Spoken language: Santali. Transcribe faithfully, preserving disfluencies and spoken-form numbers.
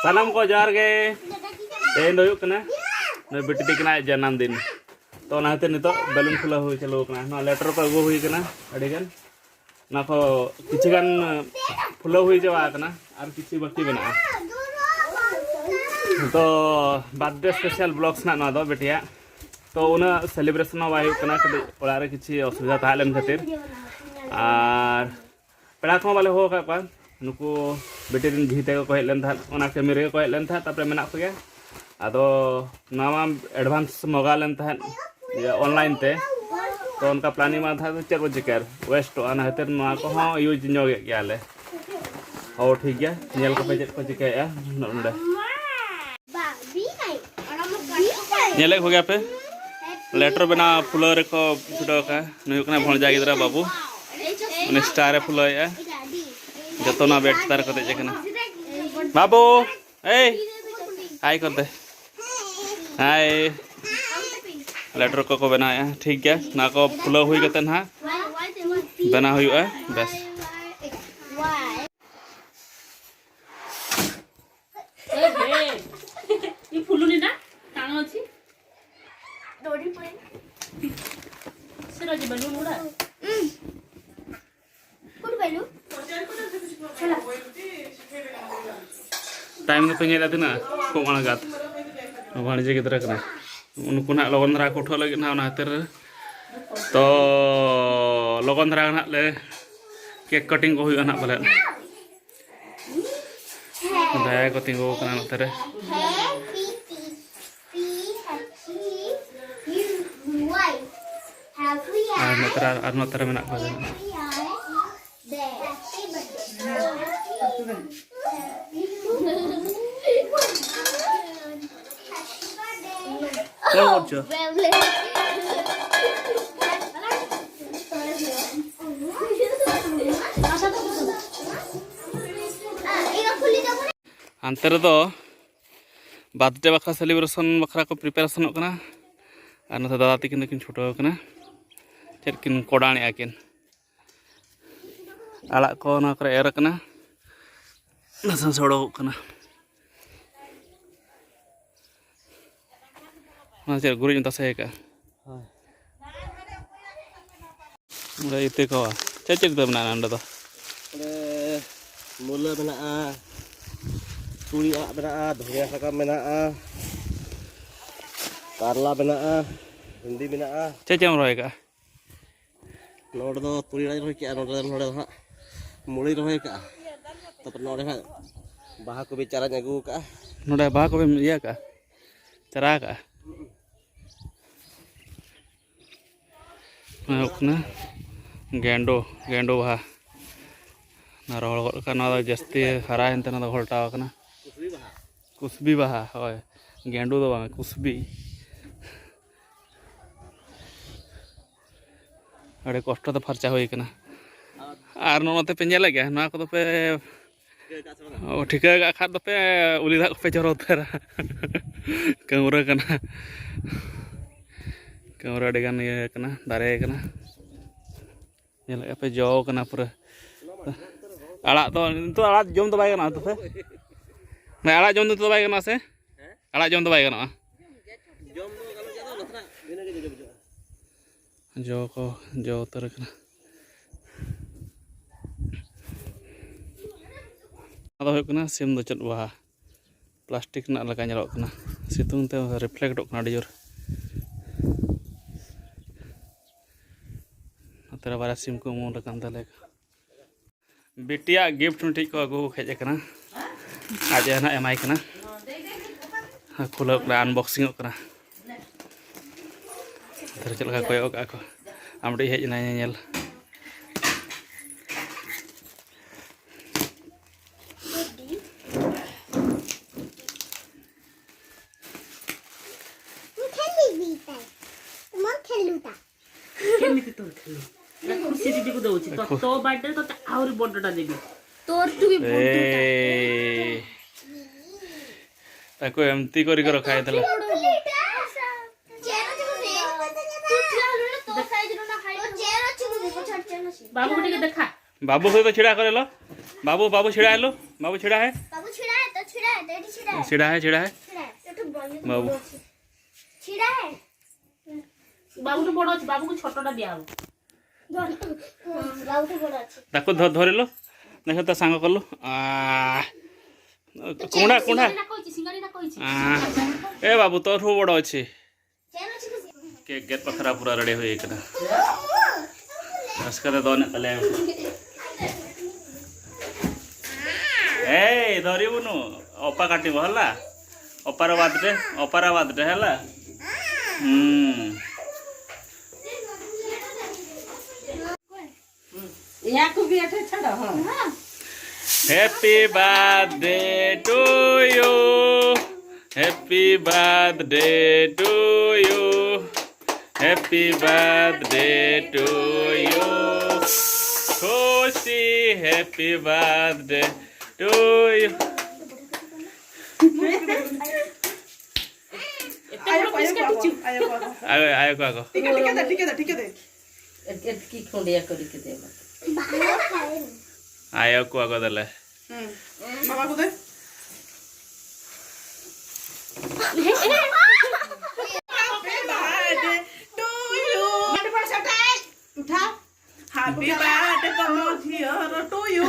ᱥᱟᱱᱟᱢ ᱠᱚ ᱡᱚᱦᱟᱨ ᱜᱮ᱾ ᱛᱮᱦᱮᱧ ᱫᱚ ᱦᱩᱭᱩᱜ ᱠᱟᱱᱟ ᱱᱩᱭ ᱵᱤᱴᱤ ᱛᱤᱠᱤᱱᱟᱜ ᱡᱟᱱᱟᱢ ᱫᱤᱱ᱾ ᱛᱚ ᱚᱱᱟ ᱠᱷᱟᱹᱛᱤᱨ ᱱᱤᱛᱚᱜ ᱵᱮᱞᱩᱱ ᱯᱷᱩᱞᱟᱹᱣ ᱦᱩᱭ ᱪᱟᱹᱞᱩ ᱟᱠᱟᱱᱟ᱾ ᱱᱚᱣᱟ ᱞᱮᱴᱟᱨ ᱠᱚ ᱟᱹᱜᱩ ᱦᱩᱭ ᱟᱠᱟᱱᱟ ᱟᱹᱰᱤ ᱜᱟᱱ᱾ ᱚᱱᱟ ᱠᱚ ᱠᱤᱪᱷᱩ ᱜᱟᱱ ᱯᱷᱩᱞᱟᱹᱣ ᱦᱩᱭ ᱪᱟᱵᱟ ᱟᱠᱟᱱᱟ, ᱟᱨ ᱠᱤᱪᱷᱩ ᱵᱟᱹᱠᱤ ᱢᱮᱱᱟᱜᱼᱟ᱾ ᱛᱚ ᱵᱟᱨᱛᱷᱰᱮ ᱥᱯᱮᱥᱟᱞ ᱵᱞᱚᱜ ᱨᱮᱱᱟᱜ ᱱᱚᱣᱟ ᱫᱚ ᱵᱤᱴᱤᱭᱟᱜ᱾ ᱛᱚ ᱩᱱᱟᱹᱜ ᱥᱮᱞᱤᱵᱨᱮᱥᱚᱱ ᱦᱚᱸ ᱵᱟᱭ ᱦᱩᱭᱩᱜ ᱠᱟᱱᱟ, ᱠᱟᱹᱴᱤᱡ ᱚᱲᱟᱜ ᱨᱮ ᱠᱤᱪᱷᱩ ᱚᱥᱩᱵᱤᱫᱷᱟ ᱛᱟᱦᱮᱸ ᱞᱮᱱ ᱠᱷᱟᱹᱛᱤᱨ᱾ ᱟᱨ ᱯᱮᱲᱟ ᱠᱚᱦᱚᱸ ᱵᱟᱞᱮ ᱦᱚᱦᱚ ᱟᱠᱟᱫ ᱠᱚᱣᱟ᱾ ᱱᱩᱠᱩ ᱵᱤᱴᱤ ᱨᱮᱱ ᱡᱷᱤ ᱛᱟᱠᱚ ᱠᱚ ᱦᱮᱡ ᱞᱮᱱ ᱛᱟᱦᱮᱸᱫ, ᱚᱱᱟ ᱠᱟᱹᱢᱤ ᱨᱮᱜᱮ ᱠᱚ ᱦᱮᱡ ᱞᱮᱱ ᱛᱟᱦᱮᱸᱫ, ᱛᱟᱨᱯᱚᱨᱮ ᱢᱮᱱᱟᱜ ᱠᱚᱜᱮᱭᱟ᱾ ᱟᱫᱚ ᱱᱚᱣᱟ ᱢᱟ ᱮᱰᱵᱷᱟᱱᱥ ᱢᱚᱜᱟ ᱞᱮᱱ ᱛᱟᱦᱮᱸᱫ, ᱤᱭᱟᱹ, ᱚᱱᱞᱟᱭᱤᱱ ᱛᱮ᱾ ᱛᱚ ᱚᱱᱠᱟ ᱯᱞᱟᱱᱤᱝ ᱵᱟᱝ ᱛᱟᱦᱮᱸ ᱫᱚ ᱪᱮᱫ ᱠᱚ ᱪᱤᱠᱟᱹᱭᱟ, ᱣᱮᱥᱴᱚᱜᱼᱟ᱾ ᱚᱱᱟ ᱠᱷᱟᱹᱛᱤᱨ ᱱᱚᱣᱟ ᱠᱚᱦᱚᱸ ᱤᱭᱩᱡᱽ ᱧᱚᱜᱮᱫ ᱜᱮᱭᱟᱞᱮ᱾ ᱦᱳ, ᱴᱷᱤᱠ ᱜᱮᱭᱟ, ᱧᱮᱞ ᱠᱚᱯᱮ ᱪᱮᱫ ᱠᱚ ᱪᱤᱠᱟᱹᱭᱮᱫᱼᱟ ᱱᱚᱰᱮ᱾ ᱧᱮᱞᱮᱫ ᱠᱚᱜᱮᱭᱟ ᱯᱮ, ᱞᱮᱴᱟᱨ ᱵᱮᱱᱟᱣ ᱯᱷᱩᱞᱟᱹᱣ ᱨᱮᱠᱚ ᱪᱷᱩᱴᱟᱹᱣ ᱟᱠᱟᱱᱟ᱾ ᱱᱩᱭ ᱦᱩᱭᱩᱜ ᱠᱟᱱᱟ ᱵᱷᱚᱬᱡᱟ ᱜᱤᱫᱽᱨᱟᱹ ᱵᱟᱹᱵᱩ, ᱩᱱᱤ ᱥᱴᱟᱨ ᱮ ᱯᱷᱩᱞᱟᱹᱣᱮᱫᱼᱟ᱾ ᱡᱚᱛᱚ ᱱᱚᱣᱟ ᱵᱮᱰ ᱪᱮᱛᱟᱱ ᱨᱮᱠᱚ ᱫᱮᱡ ᱟᱠᱟᱱᱟ᱾ ᱵᱟᱹᱵᱩ, ᱮᱭ, ᱦᱟᱭ ᱠᱚᱨᱛᱮ, ᱦᱟᱭ᱾ ᱞᱮᱴᱟᱨ ᱠᱚᱠᱚ ᱵᱮᱱᱟᱣᱮᱫᱼᱟ, ᱴᱷᱤᱠ ᱜᱮᱭᱟ᱾ ᱱᱚᱣᱟ ᱠᱚ ᱯᱷᱩᱞᱟᱹᱣ ᱦᱩᱭ ᱠᱟᱛᱮ ᱱᱟᱦᱟᱜ ᱵᱮᱱᱟᱣ ᱦᱩᱭᱩᱜᱼᱟ᱾ ᱵᱮᱥ। ଏ ହେ, ଏ ଫୁଲୁନି ନା? ଟାଣ ଅଛି। ଦୌଡ଼ି ପଳେଇଲା। ସେ ରହିଛି ବେଲୁନ ଗୁଡ଼ା। କୋଉଠି ପାଇଲୁ? ᱴᱟᱭᱤᱢ ᱫᱚᱯᱮ ᱧᱮᱞᱟ ᱛᱤᱱᱟᱹᱜ ᱠᱚᱢ ᱟᱬᱜᱟᱛ᱾ ᱵᱷᱟᱬᱡᱤ ᱜᱤᱫᱽᱨᱟᱹ ᱠᱟᱱᱟᱭ᱾ ᱩᱱᱠᱩ ᱱᱟᱦᱟᱜ ᱞᱚᱜᱚᱱ ᱫᱷᱟᱨᱟ ᱠᱚ ᱩᱴᱷᱟᱹᱣ ᱞᱟᱹᱜᱤᱫ ᱱᱟᱦᱟᱜ ᱚᱱᱟ ᱠᱷᱟᱹᱛᱤᱨ᱾ ᱛᱚ ᱞᱚᱜᱚᱱ ᱫᱷᱟᱨᱟ ᱱᱟᱦᱟᱜ ᱞᱮ ᱠᱮᱠ ᱠᱟᱴᱤᱝ ᱠᱚ ᱦᱩᱭᱩᱜᱼᱟ ᱱᱟᱦᱟᱜ ᱯᱟᱞᱮᱫ᱾ ᱫᱟᱭᱟ ᱠᱚ ᱛᱤᱸᱜᱩ ᱟᱠᱟᱱᱟ ᱱᱚᱛᱮ ᱨᱮ᱾ ᱟᱨ ᱱᱚᱛᱮ ᱨᱮ, ᱟᱨ ᱱᱚᱛᱮ ᱨᱮ ᱢᱮᱱᱟᱜ ᱠᱚᱣᱟ᱾ ᱪᱮᱫ ᱠᱚ ᱠᱚᱨᱪᱚ? ᱦᱟᱱᱛᱮ ᱨᱮᱫᱚ ᱵᱟᱨᱛᱷᱰᱮ ᱵᱟᱠᱷᱨᱟ, ᱥᱮᱞᱤᱵᱨᱮᱥᱚᱱ ᱵᱟᱠᱷᱨᱟ ᱠᱚ ᱯᱨᱤᱯᱟᱨᱮᱥᱚᱱᱚᱜ ᱠᱟᱱᱟ᱾ ᱟᱨ ᱱᱚᱛᱮ ᱫᱟᱫᱟ ᱛᱟᱹᱠᱤᱱ ᱫᱚᱠᱤᱱ ᱪᱷᱩᱴᱟᱹᱣ ᱟᱠᱟᱱᱟ᱾ ᱪᱮᱫ ᱠᱤᱱ ᱠᱚᱰᱟᱱᱮᱜᱼᱟ ᱠᱤᱱ? ᱟᱲᱟᱜ ᱠᱚ ᱱᱚᱣᱟ ᱠᱚᱨᱮ ᱮᱨ ᱟᱠᱟᱱᱟ, ᱱᱟᱥᱮ ᱱᱟᱥᱮ ᱚᱰᱚᱠᱚᱜ ᱠᱟᱱᱟ᱾ ᱚᱱᱟ ᱪᱮᱫ ᱜᱩᱨᱤᱡ ᱮᱢ ᱛᱟᱥᱮ ᱟᱠᱟᱫᱼᱟ? ᱦᱳᱭ᱾ ᱚᱸᱰᱮ ᱤᱛᱟᱹ ᱠᱚ ᱪᱮᱫ ᱪᱮᱫ ᱤᱛᱟᱹ ᱢᱮᱱᱟᱜᱼᱟ ᱚᱸᱰᱮ ᱫᱚ? ᱚᱸᱰᱮ ᱢᱩᱞᱟᱹ ᱢᱮᱱᱟᱜᱼᱟ, ᱛᱩᱲᱤ ᱟᱲᱟᱜ ᱢᱮᱱᱟᱜᱼᱟ, ᱫᱷᱚᱱᱤᱭᱟᱹ ᱥᱟᱠᱟᱢ ᱢᱮᱱᱟᱜᱼᱟ, ᱠᱟᱨᱞᱟ ᱢᱮᱱᱟᱜᱼᱟ, ᱵᱷᱤᱱᱰᱤ ᱢᱮᱱᱟᱜᱼᱟ᱾ ᱪᱮᱫ ᱪᱮᱫ ᱮᱢ ᱨᱚᱦᱚᱭ ᱟᱠᱟᱫᱼᱟ? ᱱᱚᱰᱮ ᱫᱚ ᱛᱩᱲᱤ ᱟᱲᱟᱜ ᱤᱧ ᱨᱚᱦᱚᱭ ᱠᱮᱜᱼᱟ, ᱱᱚᱰᱮ ᱫᱚ, ᱱᱚᱰᱮ ᱫᱚ ᱦᱟᱸᱜ ᱢᱩᱲᱤᱧ ᱨᱚᱦᱚᱭ ᱠᱟᱜᱼᱟ᱾ ᱛᱟᱨᱯᱚᱨ ᱱᱚᱰᱮ ᱦᱟᱸᱜ ᱵᱟᱦᱟ ᱠᱚᱵᱤ ᱪᱟᱨᱟᱧ ᱟᱹᱜᱩ ᱠᱟᱜᱼᱟ᱾ ᱱᱚᱰᱮ ᱵᱟᱦᱟ ᱠᱚᱵᱤᱢ ᱤᱭᱟᱹ ᱠᱟᱜᱼᱟ, ᱪᱟᱨᱟ ᱠᱟᱜᱼᱟ? ᱱᱚᱣᱟ ᱦᱩᱭᱩᱜ ᱠᱟᱱᱟ ᱜᱮᱸᱰᱳ, ᱜᱮᱸᱰᱳ ᱵᱟᱦᱟ᱾ ᱚᱱᱟ ᱨᱚᱦᱚᱲ ᱜᱚᱫ ᱠᱟᱜᱼᱟ, ᱱᱚᱣᱟ ᱫᱚ ᱡᱟᱹᱥᱛᱤ ᱦᱟᱨᱟᱭᱮᱱ ᱛᱮ ᱱᱚᱣᱟ ᱫᱚ ᱜᱷᱚᱞᱴᱟᱣ ᱠᱟᱱᱟ᱾ ᱠᱩᱥᱵᱤ ᱵᱟᱦᱟ, ᱦᱳᱭ, ᱜᱮᱸᱰᱳ ᱫᱚ ᱵᱟᱝ, ᱠᱩᱥᱵᱤ᱾ ᱟᱹᱰᱤ ᱠᱚᱥᱴᱚ ᱛᱮ ᱯᱷᱟᱨᱪᱟ ᱦᱩᱭ ᱠᱟᱱᱟ᱾ ᱟᱨ ᱱᱚᱜᱼᱚ ᱱᱚᱛᱮ ᱯᱮ ᱧᱮᱞᱮᱫ ᱜᱮᱭᱟ, ᱱᱚᱣᱟ ᱠᱚᱫᱚ ᱯᱮ ᱴᱷᱤᱠᱟᱹ ᱠᱟᱜ ᱥᱮ ᱵᱟᱝᱟ? ᱚ, ᱴᱷᱤᱠᱟᱹ ᱠᱟᱜ ᱠᱷᱟᱱ ᱫᱚᱯᱮ ᱩᱞᱤ ᱫᱟᱜ ᱠᱚᱯᱮ ᱡᱚᱨᱚ ᱩᱛᱟᱹᱨᱟ᱾ ᱠᱟᱹᱢᱨᱟᱹ ᱠᱟᱱᱟ, ᱠᱟᱹᱢᱨᱟᱹ ᱟᱹᱰᱤᱜᱟᱱ ᱤᱭᱟᱹ ᱠᱟᱱᱟ, ᱫᱟᱨᱮ ᱠᱟᱱᱟ᱾ ᱧᱮᱞᱮᱫ ᱯᱮ ᱡᱚ ᱠᱟᱱᱟ ᱯᱩᱨᱟᱹ᱾ ᱟᱲᱟᱜ ᱫᱚ ᱱᱤᱛᱚᱜ ᱟᱲᱟᱜ ᱡᱚᱢ ᱫᱚ ᱵᱟᱭ ᱜᱟᱱᱚᱜᱼᱟ ᱛᱚ ᱥᱮ? ᱢᱟᱱᱮ ᱟᱲᱟᱜ ᱡᱚᱢ ᱫᱚ ᱱᱤᱛᱚᱜ ᱫᱚ ᱵᱟᱭ ᱜᱟᱱᱚᱜᱼᱟ ᱥᱮ? ᱟᱲᱟᱜ ᱡᱚᱢ ᱫᱚ ᱵᱟᱭ ᱜᱟᱱᱚᱜᱼᱟ᱾ ᱡᱚ ᱠᱚ ᱡᱚ ᱩᱛᱟᱹᱨ ᱟᱠᱟᱱᱟ᱾ ᱚᱱᱟ ᱫᱚ ᱦᱩᱭᱩᱜ ᱠᱟᱱᱟ ᱥᱤᱢ ᱫᱚ ᱪᱮᱫ ᱵᱟᱦᱟ, ᱯᱞᱟᱥᱴᱤᱠ ᱨᱮᱱᱟᱜ ᱞᱮᱠᱟ ᱧᱮᱞᱚᱜ ᱠᱟᱱᱟ, ᱥᱤᱛᱩᱝ ᱛᱮ ᱨᱤᱯᱷᱞᱮᱠᱴᱚᱜ ᱠᱟᱱᱟ ᱟᱹᱰᱤ ᱡᱳᱨ᱾ ᱱᱚᱛᱮ ᱨᱮ ᱵᱟᱨᱭᱟ ᱥᱤᱢ ᱠᱚ ᱩᱢᱩᱞ ᱟᱠᱟᱱ ᱛᱟᱞᱮᱭᱟ᱾ ᱵᱤᱴᱤᱭᱟᱜ ᱜᱤᱯᱷᱴ ᱢᱤᱫᱴᱤᱡ ᱠᱚ ᱟᱹᱜᱩ ᱦᱮᱡ ᱟᱠᱟᱱᱟ, ᱟᱡ ᱮ ᱱᱟᱜ ᱮᱢᱟᱭ ᱠᱟᱱᱟ᱾ ᱠᱷᱩᱞᱟᱹᱣ ᱠᱟᱱᱟ, ᱟᱱᱵᱚᱠᱥᱤᱝᱚᱜ ᱠᱟᱱᱟ᱾ ᱛᱟᱦᱞᱮ ᱪᱮᱫ ᱞᱮᱠᱟ ᱠᱚᱭᱚᱜ ᱠᱟᱜᱼᱟ ᱠᱚ, ᱟᱢ ᱢᱤᱫᱴᱤᱡ ᱦᱮᱡ ᱮᱱᱟᱭ ᱧᱮᱧᱮᱞ᱾ କେମିତି ତୋର ଖାଲି? ନା ଖୁସି ଦିଦିକୁ ଦଉଛି। ତୋ, ତୋ ବାର୍ଥଡେ ତତେ ଆହୁରି ବଡଟା ଦେବି। ତୋର ଟୁ ବି ବଡଟା। ଏଇ, ତାକୁ ଏମିତି କରିକି ରଖା ହେଇଥିଲା। ତୁ ଠିଆ ହେଲୁଣି ନା, ତୋ ସାଇଜର ନା ହାଇଟ୍ ହବ। ବାବୁକୁ ଟିକେ ଦେଖା। ବାବୁ ସହିତ ଛିଡ଼ା କରେଇଲ। ବାବୁ, ବାବୁ ଛିଡ଼ା ହେଲୁ। ବାବୁ ଛିଡ଼ା ହେ। ବାବୁ ଛିଡ଼ା ହେ, ତ ଛିଡ଼ା ହେ, ତ ଏଠି ଛିଡ଼ା ହେ। ଛିଡ଼ା ହେ, ଛିଡ଼ା ହେ। ଛିଡ଼ା ହେ। ଏଠୁ ବନେଇ ବାବୁ। ବାବୁଠୁ ବଡ ଅଛି, ବାବୁକୁ ଛୋଟଟା ଦିଆହବ। ବାବୁଠୁ ବଡ ଅଛି। ତାକୁ ଧ- ଧରିଲୁ, ଦେଖ ତା ସାଙ୍ଗ କଲୁ। ଆ, କୁଣ୍ଡା, କୁଣ୍ଡା। ସିଙ୍ଗାରୀଟା କହିଛି, ସିଙ୍ଗାରୀଟା କହିଛି। ଆ, ଏ ବାବୁ, ତୋଠୁ ବଡ ଅଛି। କେକ୍ ଗେଟ୍ ପାଖରେ ପୁରା ରେଡି ହେଇଯାଇଥିଲା। ରସକାରେ ଦନେ କଲେ। ଏଇ ଧରିବୁନୁ, ଅପା କାଟିବ ହେଲା। ଅପାର ବାର୍ଥଡେ, ଅପାର ବାର୍ଥଡେ ହେଲା। ହୁଁ। ୟାକୁ ବି ଏଠି ଛାଡ଼, ହଁ। Happy birthday to you. Happy birthday to you. Happy birthday to you. ଖୁସି, happy birthday to you. ଆୟକୁ ଆଗ, ଆୟକୁ ଆଗ। ଆୟକୁ ଆଗ। ଟିକେ, ଟିକେ ଦେ, ଟିକେ ଦେ, ଟିକେ ଦେ। ଏତ- ଏତକି ଖଣ୍ଡିଆ କରିକି ଦେ ମତେ। ଆୟକୁ ଆଗ ଦେଲେ। ହୁଁ। ବାବାକୁ ଦେ। Happy birthday to you। ଉଠା। Happy birthday ତମ ଝିଅର to you।